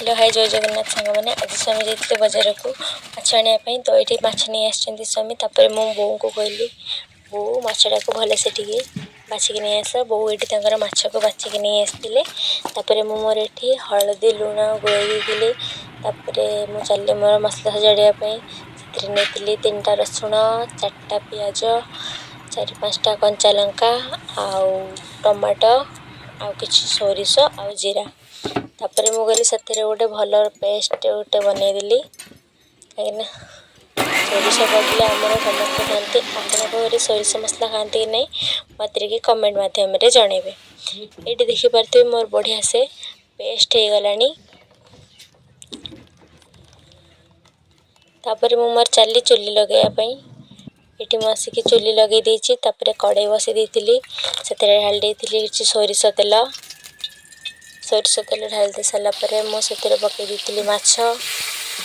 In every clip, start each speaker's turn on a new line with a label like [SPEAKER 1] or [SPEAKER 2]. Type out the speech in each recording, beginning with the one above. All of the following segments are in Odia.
[SPEAKER 1] ହ୍ୟାଲୋ ହାଇ, ଜୟ ଜଗନ୍ନାଥ ସାଙ୍ଗମାନେ। ଆଜି ସ୍ୱାମୀ ଯାଇଥିଲେ ବଜାରକୁ ମାଛ ଆଣିବା ପାଇଁ। ତ ଏଇଠି ମାଛ ନେଇ ଆସିଛନ୍ତି ସ୍ୱାମୀ। ତାପରେ ମୁଁ ବୋଉଙ୍କୁ କହିଲି, ବୋଉ, ମାଛଟାକୁ ଭଲସେ ଟିକେ ବାଛିକି ନେଇ ଆସ। ବୋଉ ଏଇଠି ତାଙ୍କର ମାଛକୁ ବାଛିକି ନେଇ ଆସିଥିଲେ। ତାପରେ ମୁଁ ମୋର ଏଠି ହଳଦୀ ଲୁଣ ଗୋଳେଇ ଦେଇଥିଲି। ତାପରେ ମୁଁ ଚାଲିଲି ମୋର ମସଲା ସଜାଡ଼ିବା ପାଇଁ। ସେଥିରେ ନେଇଥିଲି 3ଟା ରସୁଣ, 4ଟା ପିଆଜ, 4-5ଟା କଞ୍ଚା ଲଙ୍କା ଆଉ ଟମାଟୋ ଆଉ କିଛି ସୋରିଷ ଆଉ ଜିରା। ତାପରେ ମୁଁ ଗଲି ସେଥିରେ ଗୋଟେ ଭଲ ପେଷ୍ଟ ଗୋଟେ ବନେଇଦେଲି, କାହିଁକିନା ସୋରିଷ ପଡ଼ିଲେ ଆମର ସମସ୍ତେ ଖାଆନ୍ତି। ଆପଣଙ୍କ ଘରେ ସୋରିଷ ମସଲା ଖାଆନ୍ତି କି ନାହିଁ, ମୋତେ ଟିକେ କମେଣ୍ଟ ମାଧ୍ୟମରେ ଜଣାଇବେ। ଏଇଠି ଦେଖିପାରୁଥିବେ, ମୋର ବଢ଼ିଆ ସେ ପେଷ୍ଟ ହେଇଗଲାଣି। ତାପରେ ମୁଁ ମୋର ଚାଲି ଚୁଲି ଲଗାଇବା ପାଇଁ। ଏଠି ମୁଁ ଆସିକି ଚୁଲି ଲଗାଇ ଦେଇଛି। ତାପରେ କଡ଼େଇ ବସାଇ ଦେଇଥିଲି, ସେଥିରେ ଢାଳି ଦେଇଥିଲି କିଛି ସୋରିଷ ତେଲ। ସୋରିଷ ତେଲ ଢାଳି ଦେଇ ସାରିଲା ପରେ ମୁଁ ସେଥିରେ ପକାଇ ଦେଇଥିଲି ମାଛ।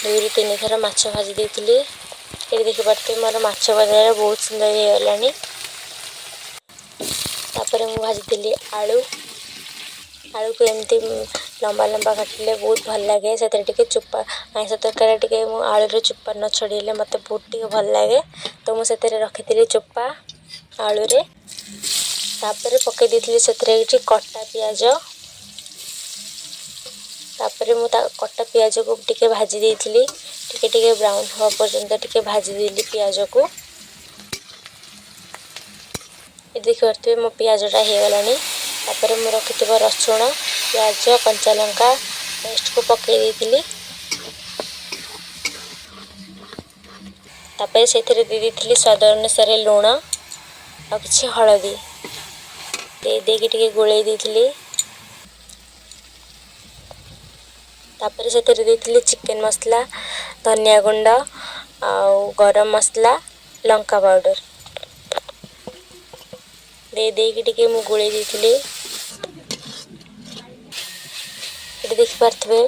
[SPEAKER 1] 2ରୁ 3 ଥର ମାଛ ଭାଜି ଦେଇଥିଲି। ଏଠି ଦେଖିପାରୁଥିବେ, ମୋର ମାଛ ଭଜାରେ ବହୁତ ସୁନ୍ଦର ହେଇଗଲାଣି। ତାପରେ ମୁଁ ଭାଜିଥିଲି ଆଳୁ। ଆଳୁକୁ ଏମିତି ଲମ୍ବା ଲମ୍ବା କାଟିଲେ ବହୁତ ଭଲ ଲାଗେ। ସେଥିରେ ଟିକେ ଚୋପା, ଆଇଁଷ ତରକାରୀରେ ଟିକେ ମୁଁ ଆଳୁର ଚୋପା ନ ଛଡ଼େଇଲେ ମୋତେ ବହୁତ ଟିକେ ଭଲ ଲାଗେ। ତ ମୁଁ ସେଥିରେ ରଖିଥିଲି ଚୋପା ଆଳୁରେ। ତାପରେ ପକାଇ ଦେଇଥିଲି ସେଥିରେ କିଛି କଟା ପିଆଜ। ତାପରେ ମୁଁ ତା କଟା ପିଆଜକୁ ଟିକେ ଭାଜି ଦେଇଥିଲି, ଟିକେ ଟିକେ ବ୍ରାଉନ୍ ହେବା ପର୍ଯ୍ୟନ୍ତ ଟିକେ ଭାଜିଦେଲି ପିଆଜକୁ। ଏ ଦେଖିପାରୁଥିବେ, ମୋ ପିଆଜଟା ହେଇଗଲାଣି। ତାପରେ ମୁଁ ରଖିଥିବା ରସୁଣ, ପିଆଜ, କଞ୍ଚା ଲଙ୍କା ପେଷ୍ଟକୁ ପକାଇ ଦେଇଥିଲି। ତାପରେ ସେଥିରେ ଦେଇ ଦେଇଥିଲି ସ୍ୱାଦ ଅନୁସାରେ ଲୁଣ ଆଉ କିଛି ହଳଦୀ ଦେଇ ଦେଇକି ଟିକେ ଗୋଳେଇ ଦେଇଥିଲି। ତାପରେ ସେଥିରେ ଦେଇଥିଲି ଚିକେନ୍ ମସଲା, ଧନିଆ ଗୁଣ୍ଡ ଆଉ ଗରମ ମସଲା, ଲଙ୍କା ପାଉଡ଼ର ଦେଇ ଦେଇକି ଟିକେ ମୁଁ ଗୋଳେଇ ଦେଇଥିଲି। ଏଠି ଦେଖିପାରୁଥିବେ,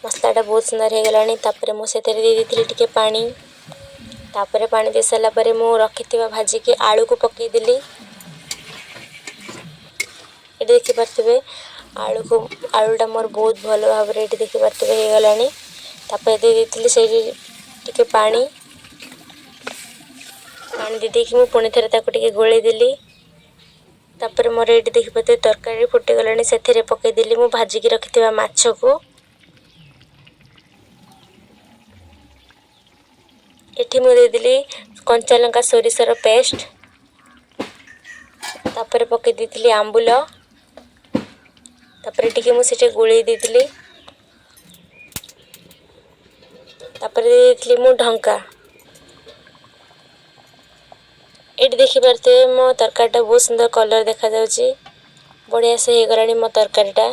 [SPEAKER 1] ମସଲାଟା ବହୁତ ସୁନ୍ଦର ହେଇଗଲାଣି। ତାପରେ ମୁଁ ସେଥିରେ ଦେଇ ଦେଇଥିଲି ଟିକେ ପାଣି। ତାପରେ ପାଣି ଦେଇ ସାରିଲା ପରେ ମୁଁ ରଖିଥିବା ଭାଜିକି ଆଳୁକୁ ପକାଇଦେଲି। ଏଠି ଦେଖିପାରୁଥିବେ, ଆଳୁଟା ମୋର ବହୁତ ଭଲ ଭାବରେ ଏଠି ଦେଖିପାରୁଥିବେ ହେଇଗଲାଣି। ତାପରେ ଦେଇ ଦେଇଥିଲି ସେଇଠି ଟିକେ ପାଣି। ପାଣି ଦେଇ ଦେଇକି ମୁଁ ପୁଣି ଥରେ ତାକୁ ଟିକେ ଗୋଳେଇ ଦେଲି। ତାପରେ ମୋର ଏଇଠି ଦେଖିପାରୁଥିବେ, ତରକାରୀ ଫୁଟିଗଲାଣି। ସେଥିରେ ପକାଇଦେଲି ମୁଁ ଭାଜିକି ରଖିଥିବା ମାଛକୁ। ଏଠି ମୁଁ ଦେଇଦେଲି କଞ୍ଚା ଲଙ୍କା ସୋରିଷର ପେଷ୍ଟ। ତାପରେ ପକାଇ ଦେଇଥିଲି ଆମ୍ବୁଲ। ତାପରେ ଟିକେ ମୁଁ ସେଠି ଗୋଳେଇ ଦେଇଥିଲି। ତାପରେ ଦେଇ ଦେଇଥିଲି ମୁଁ ଢଙ୍କା। ଏଇଠି ଦେଖିପାରୁଥିବେ, ମୋ ତରକାରୀଟା ବହୁତ ସୁନ୍ଦର କଲର୍ ଦେଖାଯାଉଛି। ବଢ଼ିଆ ସେ ହେଇଗଲାଣି ମୋ ତରକାରୀଟା।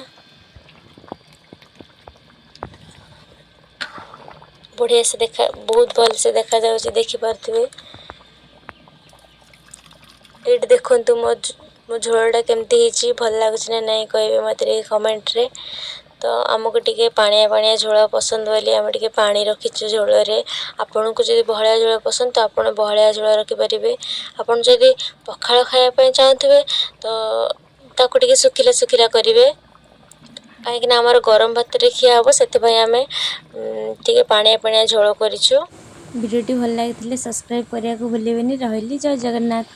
[SPEAKER 1] ବଢ଼ିଆ ସେ ଦେଖା, ବହୁତ ଭଲସେ ଦେଖାଯାଉଛି, ଦେଖିପାରୁଥିବେ। ଏଇଠି ଦେଖନ୍ତୁ, ମୋ ଝୋଳଟା କେମିତି ହେଇଛି, ଭଲ ଲାଗୁଛି ନା ନାହିଁ କହିବେ ମୋତେ ଟିକେ କମେଣ୍ଟରେ। ତ ଆମକୁ ଟିକେ ପାଣିଆ ପାଣିଆ ଝୋଳ ପସନ୍ଦ ବୋଲି ଆମେ ଟିକେ ପାଣି ରଖିଛୁ ଝୋଳରେ। ଆପଣଙ୍କୁ ଯଦି ବହଳିଆ ଝୋଳ ପସନ୍ଦ, ତ ଆପଣ ବହଳିଆ ଝୋଳ ରଖିପାରିବେ। ଆପଣ ଯଦି ପଖାଳ ଖାଇବା ପାଇଁ ଚାହୁଁଥିବେ, ତ ତାକୁ ଟିକେ ଶୁଖିଲା ଶୁଖିଲା କରିବେ, କାହିଁକିନା ଆମର ଗରମ ଭାତରେ ଖିଆ ହେବ। ସେଥିପାଇଁ ଆମେ ଟିକେ ପାଣିଆ ପାଣିଆ ଝୋଳ କରିଛୁ।
[SPEAKER 2] ଭିଡ଼ିଓଟି ଭଲ ଲାଗିଥିଲେ ସବସ୍କ୍ରାଇବ୍ କରିବାକୁ ଭୁଲିବେନି। ରହିଲି, ଜୟ ଜଗନ୍ନାଥ।